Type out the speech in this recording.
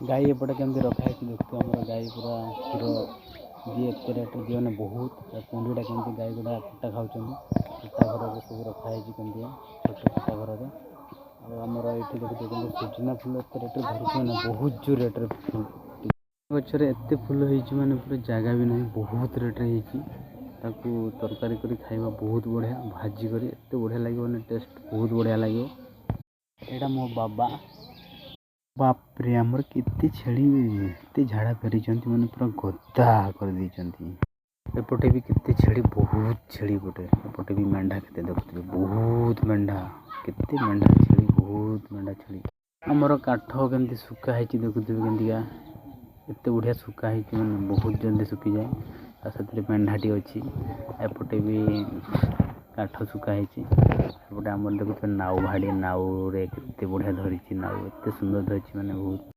ଗାଈ ଏପଟେ କେମିତି ରଖା ହେଇଛି ଦେଖୁଥିବ। ଆମର ଗାଈ ପୁରା କ୍ଷୀର ଦିଏ, ଏତେ ରେଟ୍ରେ ଦିଏ ମାନେ ବହୁତ। କୁଣ୍ଡିଟା କେମିତି ଗାଈ ଗୁଡ଼ା କୁଟା ଖାଉଛନ୍ତି, କୁଟା ଘରରେ ସବୁ ରଖା ହେଇଛି କେମିତିଆ ଛୋଟ କୁଟା ଘରରେ। ଆଉ ଆମର ଏଇଠି ଦେଖୁଥିବ କେମିତି ସୁଜୁନା ଫୁଲ ଏତେ ରେଟ୍ରେ ଧରୁଛି, ମାନେ ବହୁତ ଜୋର ରେଟ୍ରେ। ଗଛରେ ଏତେ ଫୁଲ ହେଇଛି ମାନେ ପୁରା ଜାଗା ବି ନାହିଁ, ବହୁତ ରେଟ୍ରେ ହେଇଛି। ତାକୁ ତରକାରୀ କରି ଖାଇବା ବହୁତ ବଢ଼ିଆ, ଭାଜି କରି ଏତେ ବଢ଼ିଆ ଲାଗିବ ମାନେ ଟେଷ୍ଟ ବହୁତ ବଢ଼ିଆ ଲାଗିବ। ଏଇଟା ମୋ ବାବା। ବାପରେ, ଆମର କେତେ ଛେଳି ଏତେ ଝାଡ଼ା ଫେରିଛନ୍ତି, ମାନେ ପୁରା ଗଦା କରିଦେଇଛନ୍ତି। ଏପଟେ ବି କେତେ ଛେଳି, ବହୁତ ଛେଳି ଏପଟେ। ଏପଟେ ବି ମେଣ୍ଢା କେତେ ଦେଖୁଥିବେ, ବହୁତ ମେଣ୍ଢା, କେତେ ମେଣ୍ଢା ଛେଳି, ବହୁତ ମେଣ୍ଢା ଛେଳି। ଆମର କାଠ କେମିତି ଶୁଖା ହେଇଛି ଦେଖୁଥିବେ, କେମିତିକା ଏତେ ବଢ଼ିଆ ଶୁଖା ହେଇଛି, ମାନେ ବହୁତ ଜଲ୍ଦି ଶୁଖିଯାଏ। ଆଉ ସେଥିରେ ମେଣ୍ଢାଟି ଅଛି। ଏପଟେ ବି କାଠ ଶୁଖା ହେଇଛି। ଏପଟେ ଆମର ଦେଖୁଥିବେ ନାଉ ଭାଡ଼ି, ନାଉରେ କେତେ ବଢ଼ିଆ ଧରିଛି ନାଉ, ଏତେ ସୁନ୍ଦର ଧରିଛି ମାନେ ବହୁତ।